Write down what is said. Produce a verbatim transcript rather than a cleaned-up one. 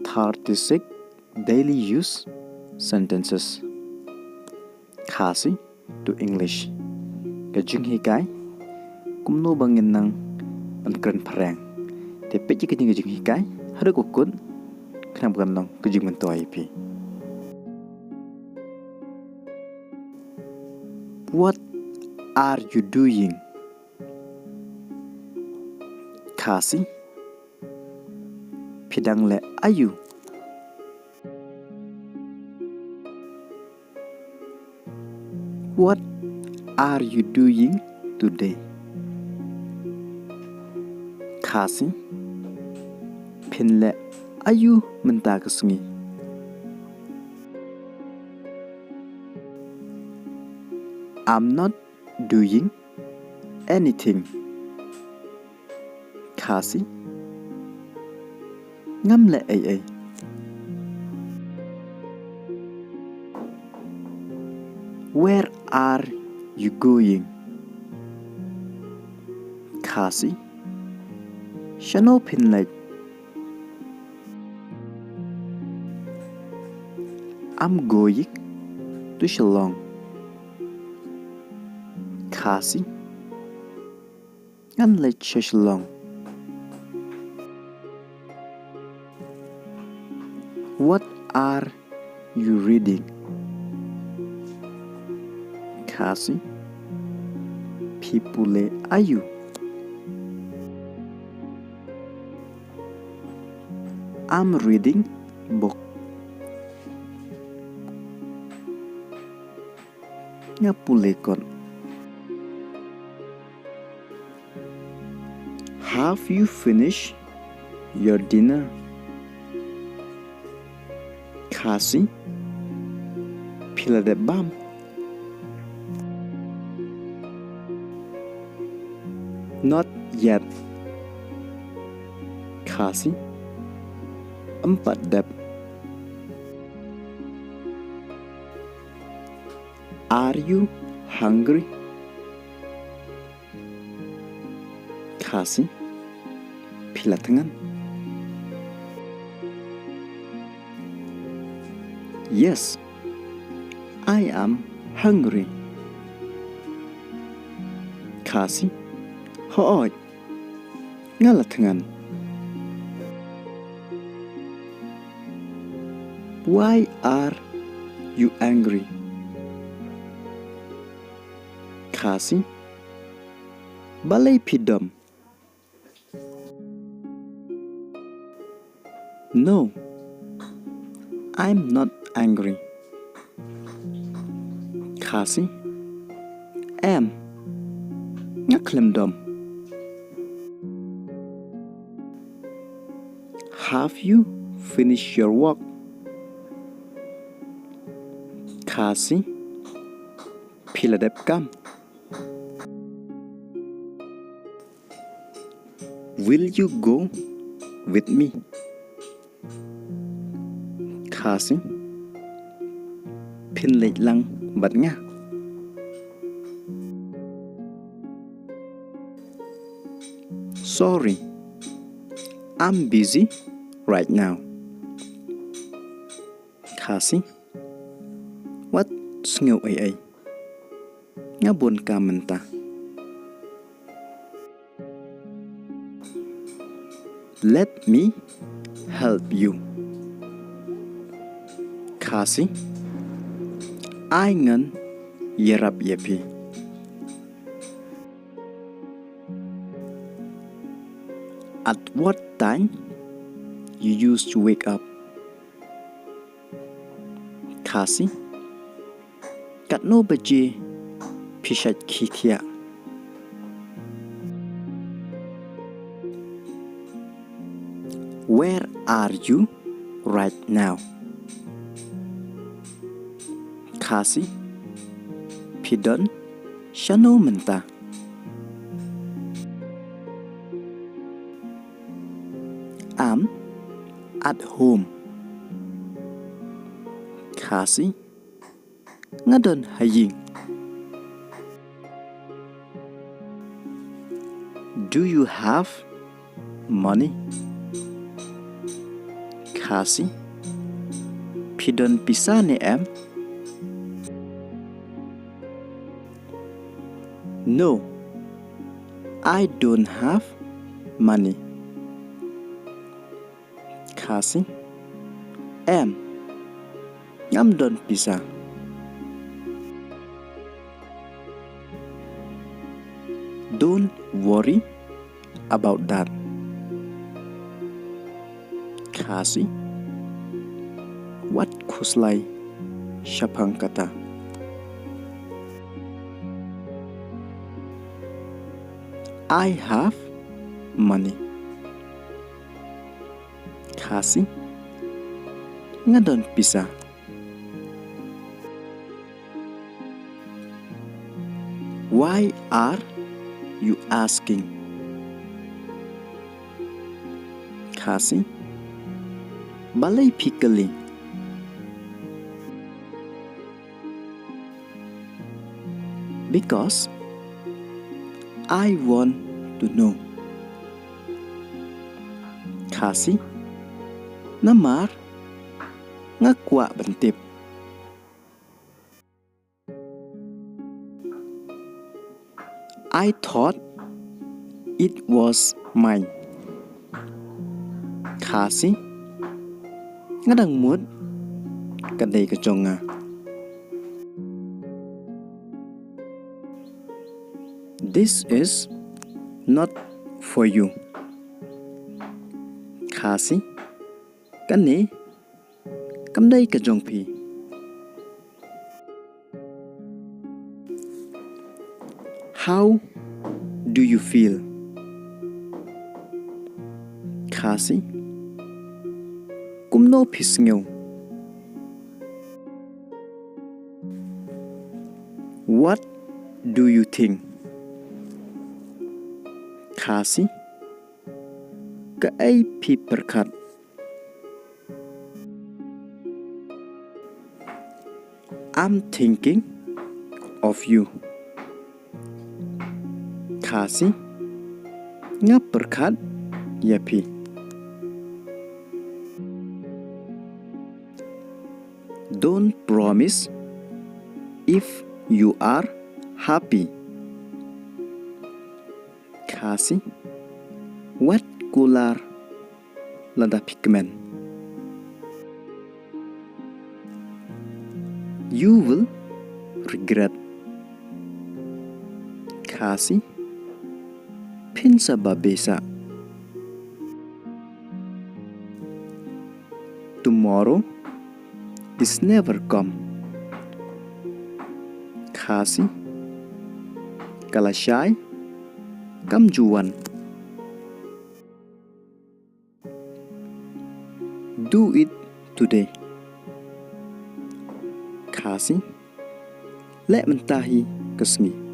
Thirty-six daily use sentences. Khasi to English. Ka jinghikai, kumno ba ngin nang ban kren phareng. Te peit ïa kane ka jinghikai haduh ba kut, khnang ba kan long ka jingmyntoi ïa phi. What are you doing? Khasi, phi dang leh aïu? What are you doing today? Khasi, phin leh aïu mynta ka sngi? I'm not doing anything. Khasi, ngam leh ei ei. Where are you going? Khasi, shano phin leit? I'm going to Shillong. Khasi, ngan leit sha Shillong. What are you reading? Khasi, phi pule aïu? I'm reading book. Nga pule kot. Have you finished your dinner? Khasi, phi la dep bam? Not yet. Khasi, ym pat dep. Are you hungry? Khasi, phi la thngan? Yes, I am hungry. Khasi, hooid, nga la thngan. Why are you angry? Khasi, balei phi dom? No, I'm not angry. Khasi, em, nga khlem dom. Have you finished your work? Khasi, phi la dep kam? Will you go with me? Khasi, phin leit lang bad nga? Sorry, I'm busy right now. Khasi, wat sngew ei ei, nga bun kam mynta. Let me help you. Khasi, ai ngan ïarap ïa phi. At what time you used to wake up? Khasi, katno baje phi shait khie thiah? Where are you right now? Khasi, phi don shano mynta? I'm at home. Khasi, nga don ha ïing. Do you have money? Khasi. Phi don pisa ne em? No, I don't have money. Khasi. Em, ngam don pisa. Don't worry about that. Khasi. Wat khuslai shaphang kata. I have money. Khasi. Nga don pisa. Why are you asking? Khasi. Balei phi kylli? Because I want to know. Khasi. Namar nga kwah ban tip. I thought it was mine. Khasi. Nga dang mut ka dei ka jong nga. This is not for you. Khasi. Kane kam dei ka jong phi. How do you feel? Khasi. Kumno phi sngew? What do you think? Khasi. Kaei phi pyrkhat? I'm thinking of you. Khasi. Nga pyrkhat ïa phi. Don't promise if you are happy. Khasi. Wat kular lada phi kmen. You will regret. Khasi. Phin sa ba besa. Tomorrow is never come. Khasi. Ka lashai kam ju wan. Do it today. Khasi. Leh mynta hi ka sngi.